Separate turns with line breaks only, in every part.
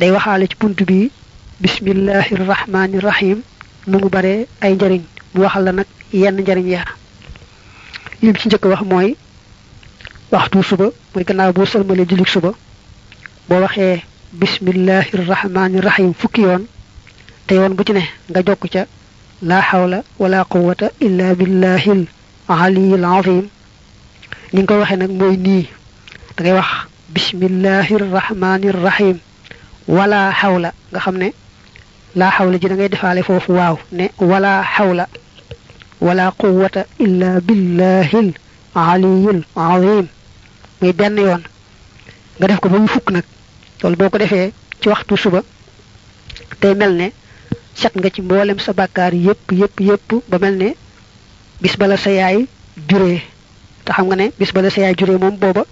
day waxaale ci buntu bi bismillahir rahmanir rahim nu mu bare ay njariñ mu waxal la nag yenn njariñ ya lim ci njëkk wax mooy waxtu suba mooy gannaaw boo sëlmale julik suba boo waxee bismillahir rahmanir rahim fukki yoon te yoon bu ci ne nga jokk ca la hawla wala quwwata illa billahil aliyyil azim ni nga ko waxee nag mooy nii da ngay wax bismillahir rahmanir rahim wala hawla nga xam ne la hawla ji da ngay defaale foofu waaw ne wala hawla wala quwwata illa billahil aliyyil azim muy benn yoon nga def ko ba mu fukk nag loolu boo ko defee ci waxtu suba tey mel ne set nga ci mboolem sa bàkkaar yépp ba mel ne bis bala sa yaay juree te xam nga ne bis bala sa yaay juree moom booba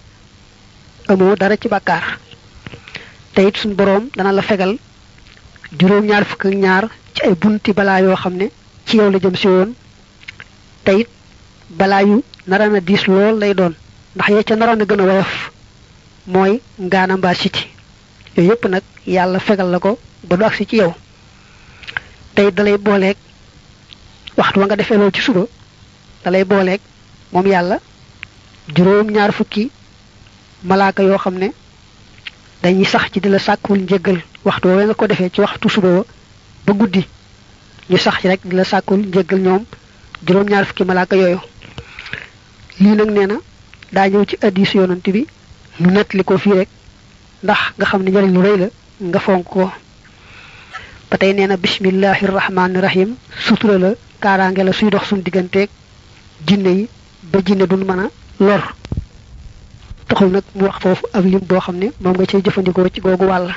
amoo dara ci bàkkaar te it suñ boroom dana la fegal juróom-ñaar fukk ak ñaar ci ay bunti balaa yoo xam ne ci yow la jëm si woon te it balaa yu narana diis lool lay doon ndax yee ca naroon a gën a woyof mooy ngaana mbaa siti yooyu yépp nag yàlla fegal la ko ba du agsi ci yow te it dalay booleeg waxtu wa nga defee loolu ci suba dalay booleeg moom yàlla juróom-ñaar fukki malaaka yoo xam ne dañuy sax ci di la sàkkul njëggal waxtu woowee nga ko defee ci waxtu suba ba guddi ñu sax ci rek di la sàkkul njëggal ñoom juróom-ñaar fukki malaaka yooyu lii nag nee na daa ñëw ci hadiis yonent bi nu nettali ko fii rek ndax nga xam ne njariñ lu rëy la nga fonk ko ba tey nee na bismillahir rahmanir rahim sutura la kaaraange la suy dox suñ digganteeg jinne yi ba jinne duñ mën a lor taxul nag mu wax foofu ab lim boo xam ne moom nga cay jëfandikoo ci googu wàll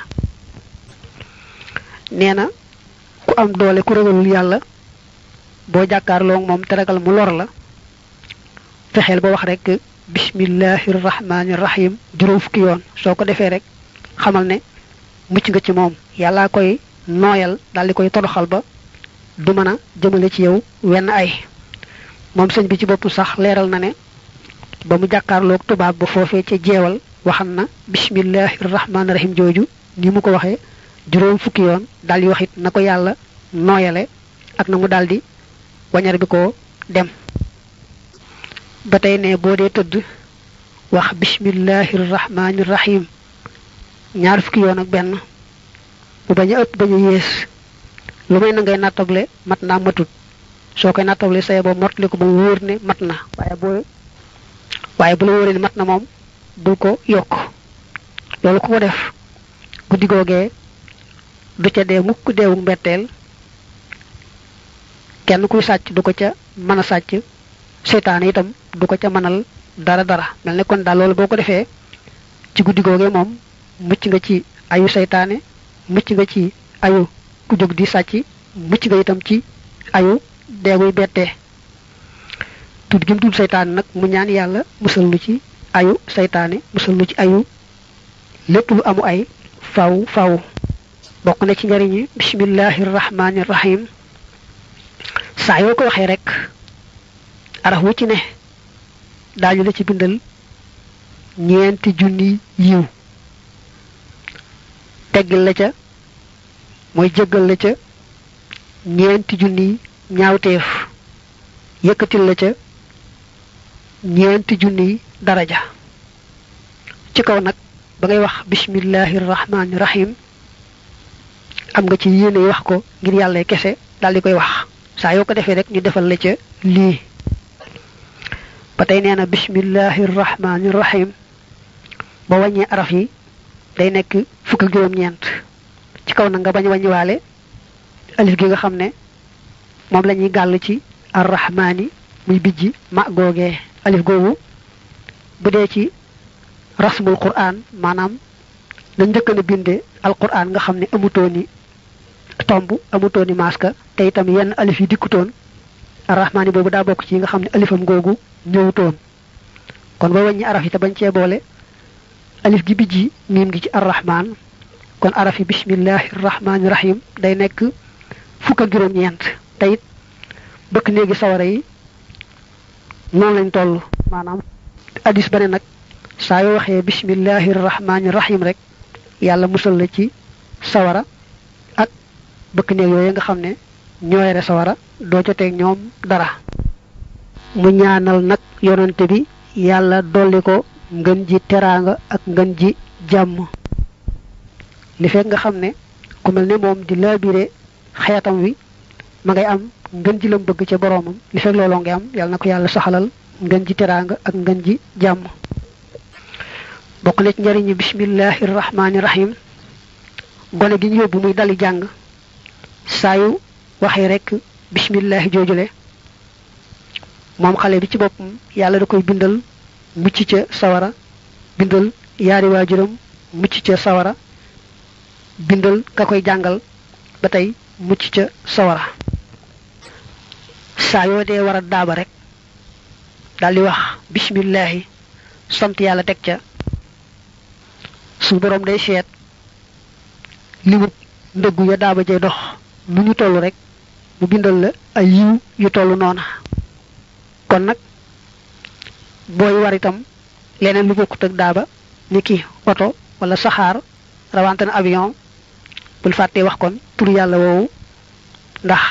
nee na ku am doole ku ragalul yàlla boo jàkkaarloo moom te ragal mu lor la fexeel ba wax rek bismillahir rahmanir rahim juróom fukki yoon soo ko defee rek xamal ne mucc nga ci moom yàllaa koy nooyal daal di koy toroxal ba du mën a jëmale ci yow wenn ay moom sëñ bi ci bopp sax leeral na ne ba mu jàkkaarloog tubaab ba foofee ca jeewal waxan na bismillahir rahmanir rahim jooju ni mu ko waxee juróom fukki yoon daal di wax it na ko yàlla nooyale ak na mu daal di wañar bi ko dem ba tey ne boo dee tëdd wax bismillahir rahmanir rahim ñaar fukki yoon ak benn bu bañ a ëpp bañ a yées lu may na ngay nattable mat naa matut soo koy nattable saye boo mottali ko ba mu wóor ne mat na waaye bu la wóoree ne mat na moom bul ko yokk loolu ku ko def guddi googee du ca dee mukk deewu mbetteel kenn kuy sàcc du ko ca mën a sàcc seytaane itam du ko ca mënal dara mel ne kon daal loolu boo ko defee ci guddi googee moom mucc nga ci ayu seytaane mucc nga ci ayu ku jóg di sàcc mucc nga itam ci ayu deeguy bettee tudd gi mu tudd seytaane nag mu ñaan yàlla musal nu ci ayu seytaane musal nu ci ayu lépp lu amu ay faw bokk na ci njariñi bismillahir rahmanir rahim saa yoo ko waxee rek araf wu ci ne daañu la ci bindal ñeenti junni yiw teggil la ca mooy jéggal la ca ñeenti junni ñaawteef yëkkatil la ca ñeenti junni daraja ci kaw nag ba ngay wax bismillahir rahmanir rahim am nga ci yéene wax ko ngir yàlla kese daal di koy wax saa yoo ko defee rek ñu defal la ca lii ba tey nee na bismillahir rahmanir rahim ba wàññee araf yi day nekk fukk ak juróom-ñeent ci kaw nag nga bañ wàññiwaale alif gi nga xam ne moom la ñuy gàll ci arrahmani muy bijji ma googee alif googu bu dee ci rasmul quran maanaam dañ njëkk a binde alquran nga xam ne amutooni tomb amutooni maska te itam yenn alif yi dikkutoon arrahmani boobu daa bokk ci nga xam ne alifam googu ñëwutoon kon ba wàññi araf yi te bañ cee boole alif gi bijji miim gi ci arrahman kon araf yi bismillahir rahmanir rahim day nekk fukk ak juróom-ñeent te it bëkk néegi sawara yi noonu lañ toll maanaam hadis ba ne nag saa yoo waxee bismillahir rahmanir rahim rek yàlla musal la ci sawara ak bëkk neeg yooyu nga xam ne ñoo yore sawara doo joteeg ñoom dara. mu ñaanal nag yonante bi yàlla dolli ko ngën ji teraanga ak ngën ji jàmm li fekk nga xam ne ku mel ne moom di laabire xeetam wi ma ngay am ngën ji lam bëgg ca boroomam li fekk looloo ngi am yàlla na ko yàlla saxalal ngën ji teraanga ak ngën ji jàmm. bokk na ci njariñu bismillahi rahmaani rahim gone gi ñu yóbbu muy dali jàng saa yu waxee rek bismillahi joojule moom xale bi ci boppam yàlla da koy bindal mucc ca sawara bindal yaari waajuram mucc ca sawara bindal ka koy jàngal ba tey mucc ca sawara. saa yoo dee war a daaba rek daldi wax bismillahi sant yàlla teg ca su borom day seet limut ndëggu ya daaba jay dox nu ñu toll rek mu bindal la ay yiw yu toll noona. kon nag booy war itam leneen lu bokkut ak daaba ni ki oto wala saxaar rawante na avion bul fàttee wax kon tur yàlla woowu ndax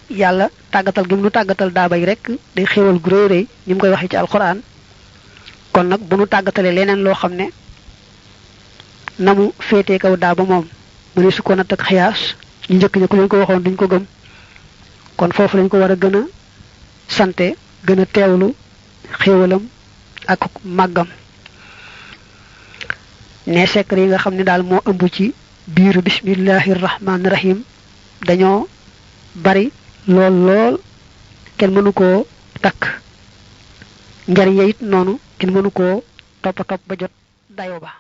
yàlla tàggatal gi mu nu tàggatal daaba yi rek day xéewal gu rëy rëy ni mu koy waxee ci alxuraan. kon nag bu nu tàggatalee leneen loo xam ne na mu féetee kaw daaba moom mu ne su ko natt ak xiyaas ñu njëkk ña ku leen ko waxoon duñ ko gëm kon foofu lañ ko war a gën a sante gën a teewlu xéewalam ak màggam. ne secret yi nga xam ne daal moo ëmb ci biiru bismillahi rahmaani rahim dañoo bari lool lool kenn mënu koo takk njariñ ya it noonu kenn mënu koo topp ba jot dayo ba.